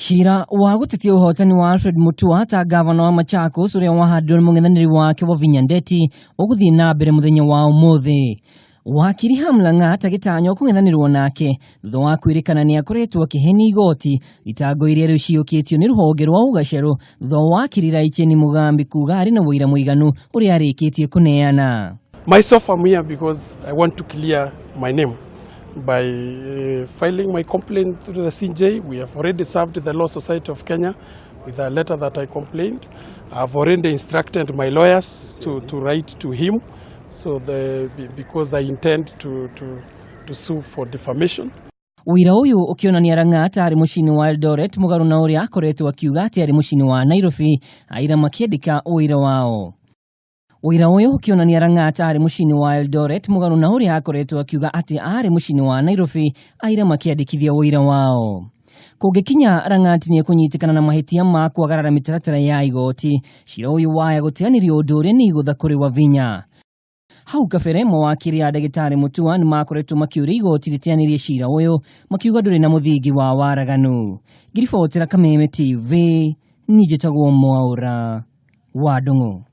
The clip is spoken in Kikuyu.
Cira wa gũtetia ũhotani wa Alfred Mutua ta gavana wa Machakos ũrĩa wahandirwo nĩ mũng'ethanĩri wake Wavinya Ndeti ũgũthiĩ na mbere mũthenya wa ũmũthĩ. Wakiri Ham Lang'at agĩtanywo kũng'ethanĩrwo nake thutha wa kwĩrĩkana nĩ akoretwo akĩhenia igoti thitango iria rĩu ciyũkĩtio nĩ rũhonge rwa ũgacerũ thutha wa wakiri Raicheni Mugambi kuga arĩ na ũira mũiganu ũrĩa arĩkĩtie kũneana. Myself, I'm here because I want to clear my name by filing my complaint through the CJ. We have already served the Law Society of Kenya with a letter that I complained. I've already instructed my lawyers to write to him because I intend to sue for defamation. Ũira ũyũ ũkĩonania Lang'at arĩ mũciĩ-inĩ wa Eldoret mũgarũ na ũrĩa akoretwo akiuga atĩ arĩ mũciĩ-inĩ wa Nairobi, aira makĩandĩka ũira wao. Ũira ũyũ ũkĩonania Lang'at arĩ mũciĩ-inĩ wa Eldoret mũgarũ na ũrĩa akoretwo akiuga atĩ arĩ mũciĩ-inĩ wa Nairobi, aira makĩandĩkithia ũira wao. Kũngĩkinya Lang'at nĩ ekũnyitĩkana na mahĩtia ma kwagarara mĩtaratara ya igoti, cira ũyũ waya gũteanĩrio ũndũ ũrĩa nĩ igũtha kũrĩ Wavinya. Hau kabere mawakiri a ndagĩtarĩ Mutua nĩ makoretwo makĩũria igoti rĩteanĩrie cira ũyũ, makiuga ndũrĩ na mũthingi wa waraganu. Ngiribotera Kameme TV, niĩ njĩtagwo Mwaũra wa Ndung'u.